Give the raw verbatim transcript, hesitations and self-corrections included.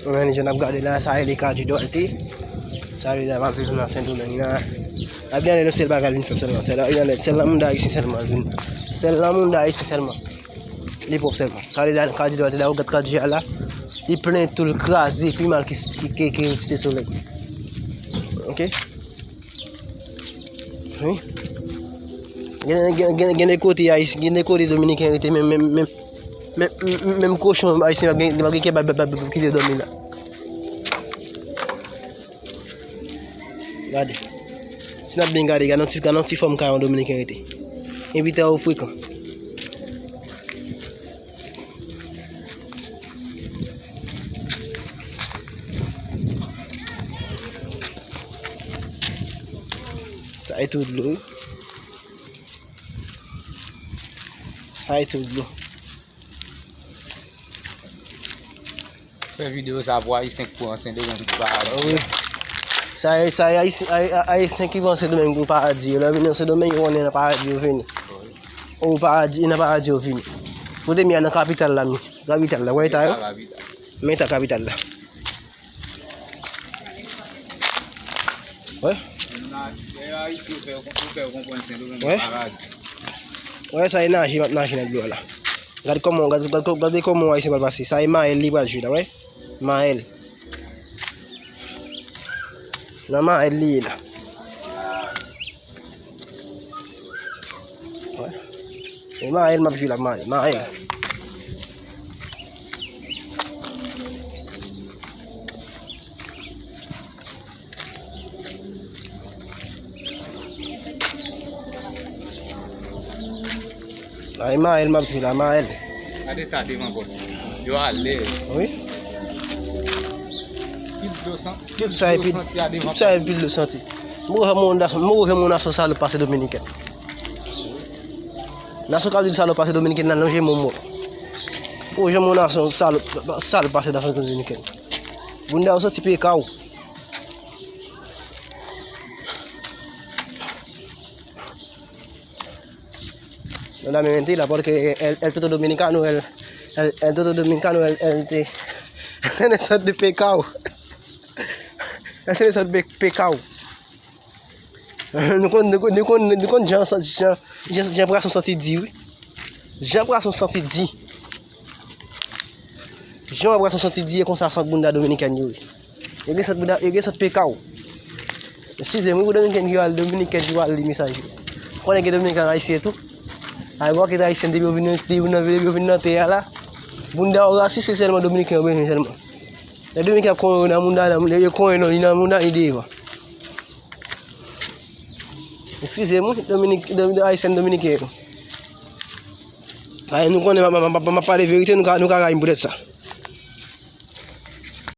Mwen, jan n ap gade la, sa rele Cadieux Duarte. Sa vle di, m ap viv nan Sendomeng la. L ap gen lè sèl bagay l vin fè sèlman. Sèl, gen lè sèl nan moun ayisyen sèlman l vin. Sèl nan moun ayisyen sèlman. Li pwòp sèlman. Sa vle di, Cadieux Duarte la, ou gad Cadieux a la. Li plen tou, l kraze, pi mal ke, ke, ke, ke Site Solèy. Ok? Wi. Gen, gen, gen, gen de kote ayisyen, gen de kote dominiken rete, menm, menm, menm, menm, menm, menm kochon ayisyen pa gen, pa gen kè ba, ba, ba, ba, kite dòmi la. Gade. Si n ap byen gade, gade yon ti, gade yon ti fòm kay yon dominiken rete. Envite ou frekan. Sa e tou dlo, wi. Sa e tou dlo. Fè videyo sa pou Ayisyen k pran Sendomeng pou paradi. Wi. Sa e, sa e Ayisyen, Ay-, Ay-, Ayisyen ki pran Sendomeng pou paradi. Lè yo vin nan Sendomeng, yo konnen nan paradi yo vini. Ou paradi, nan paradi yo vini. Kote mi a nan kapital la, mi. Kapital la, wè eta yo? Sa kapital. Men eta kapital la. Wè. Nan, e Ayiti, ou fè, ou fè konprann Sendomeng paradi. Wè, sa e naje, m ap naje nan dlo a la. Gade kòman, gade, gade, gade kòman Ayisyen pral pase. Sa e Maël li pral jwe la, wè. Maël. Nan Maël li ye la. Wè. E Maël m ap jwe la, Maël, Maël. Ay, Maël m ap jwe la, Maël. Gade ta devan pòt. Yo alèz. Wi. Pil dlo san-, tout sa e pil, tout sa e pil dlo santi. Move moun nasyon, move moun nasyon salop pase dominiken. Nasyon k ap di salop pase dominiken nan lonje moun mò. Move moun nasyon salop, salop pase nasyon dominiken. Bounda yo santi pekaw. No la mente la, porque el, el todo dominicano, el, el, el todo dominicano, el, el te, el tiene sed de pecado. El tiene sed de pecado. Nou konn, nou konn, nou konn, nou konn jan, jan, jan, jan prason santi di, wi. Jan prason santi di. Jan wè prason santi di, e konsa sant bounda dominikèn yo ye. Yo gen sant bounda, yo gen sant pekaw. Eskize m, wi, pou dominiken ki pral, dominiken ki pral li mesaj yo. Konnen gen dominiken ayisyen tou. Ay, wè kèk ayisyen depi yo vin nan, depi yo vin nan, depi yo vin nan tè a la. Bounda yo rasis, se sèlman dominiken yo bezwen sèlman. Lè dominiken ap konyen yo nan bounda, nan, yo konyen non, li nan bounda, li devan. Eskize m, wi, Dominik, Domi-, ayisyen dominiken yo. Ay, nou konnen m ap, m ap, m ap, m ap pale verite, nou ka, nou ka rayi m poutèt sa.